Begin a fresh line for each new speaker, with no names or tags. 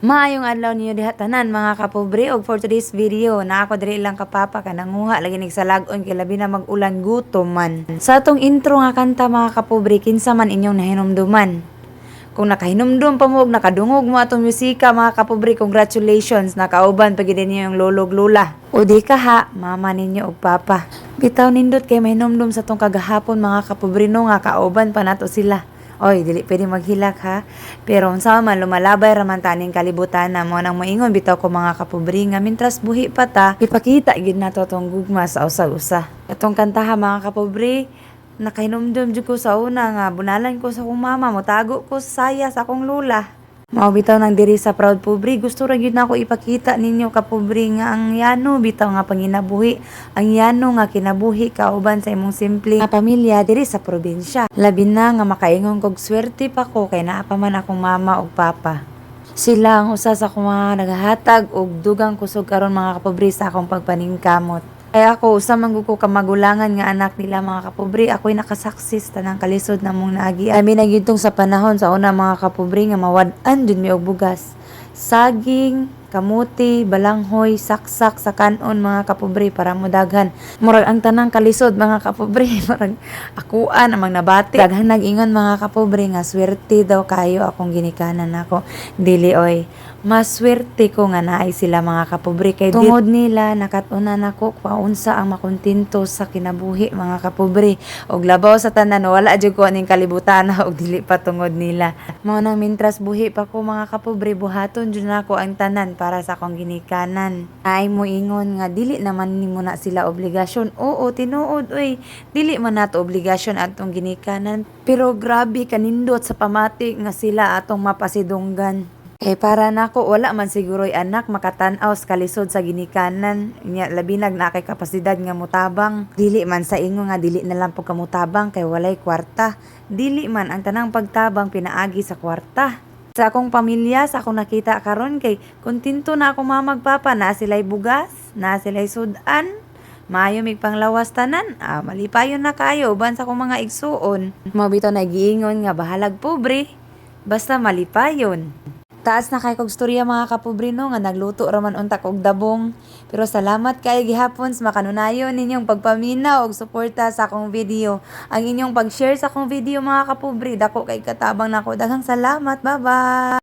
Maayong adlaw ninyo diha tanan, mga kapobre, og for today's video na ako diri lang kapapa ka nanguha lagi nagsalag-on kay labi na mag-ulan, gutom man. Sa atong intro nga kanta, mga kapobre, kinsa man inyong nahinumduman? Kung nakahinumdum pa mo og nakadungog mo atong musika, mga kapobre, congratulations, nakauban pa gid ninyo yung lolog lola. O di ka ha, mama ninyo og papa. Bitaw nindot kay mahinumdum sa tong kagahapon, mga kapobre, no, nga kauban pa nato sila. Oy, dili pwede maghilak ha. Pero unsa man, lumalabay ra man taning kalibutan na mo nang moingon bitaw ko, mga kapobre, nga mintras buhi pa ta, ipakita gid nato tong gugma sa usag-usa. Atong kantaha, mga kapobre, nakahinumdum jud ko sa una nga bunalan ko sa akong mama, motago ko sa saya sa akong lola. Mao bitaw nang diri sa Proud Pobre, gusto ra gyud nako ipakita ninyo, kapobre, nga ang yano bitaw nga panginabuhi, ang yano nga kinabuhi kauban sa imong simple nga pamilya diri sa probinsya. Labi na nga makaingon kog swerte pa ko kay naa pa man akong mama ug papa. Sila ang usa sa akong mga naghahatag og dugang kusog karon, mga kapobre, sa akong pagpaningkamot. Kaya ako, usa man gud ko kamagulangan nga anak nila, mga kapobre, ako'y nakasaksis tanang kalisod namong naagi. Labi na gyud tong sa panahon sa una, mga kapobre, nga mawad-an jud mi og bugas. Saging, kamuti, balanghoy, saksak sa kanon, mga kapobre, para modaghan. Murag ang tanang kalisod, mga kapobre, murag akuan amang nabati. Daghan nag-ingon, mga kapobre, nga swerte daw kayo akong ginikanan nako. Dili oy. Mas swerte ko nga naay sila, mga kapobre, kay tungod nila nakat-unan nako paunsa ang makontento sa kinabuhi, mga kapobre. Og labaw sa tanan, wala jud ko aning kalibutan og dili pa tungod nila. Mao nang mintras buhi pa ko, mga kapobre, buhaton jud nako ang tanan para sa akong ginikanan. Ay mo ingon nga dili naman nimo na sila obligasyon. Oo, tinuod oy. Dili man nato obligasyon atong ginikanan. Pero grabe kanindot sa pamati nga sila atong mapasidunggan. Eh para nako, wala man siguro'y anak makatan-aw sa kalisod sa ginikanan. Nya labi nag naa kay kapasidad nga mutabang. Dili man sa ingon nga dili na lang pud ka mutabang kay walay kwarta. Dili man ang tanang pagtabang pinaagi sa kwarta. Sa akong pamilya, sa akong nakita karon, kay kontento na ako mama ug papa, naa sila'y bugas, naa sila'y sudan. Maayo mig panglawas tanan, malipayon na kayo uban sa akong mga igsuon. Mao bitaw na giingon nga bahalag pobre, basta malipayon. Taas na kay kog storya, mga kapobre, no, nga nagluto ra man unta kog dabong. Pero salamat kay gihapon sa makanunayon ninyong pagpaminaw og suporta sa akong video. Ang inyong pag-share sa akong video, mga kapobre, dako kay katabang nako. Daghang salamat. Bye-bye.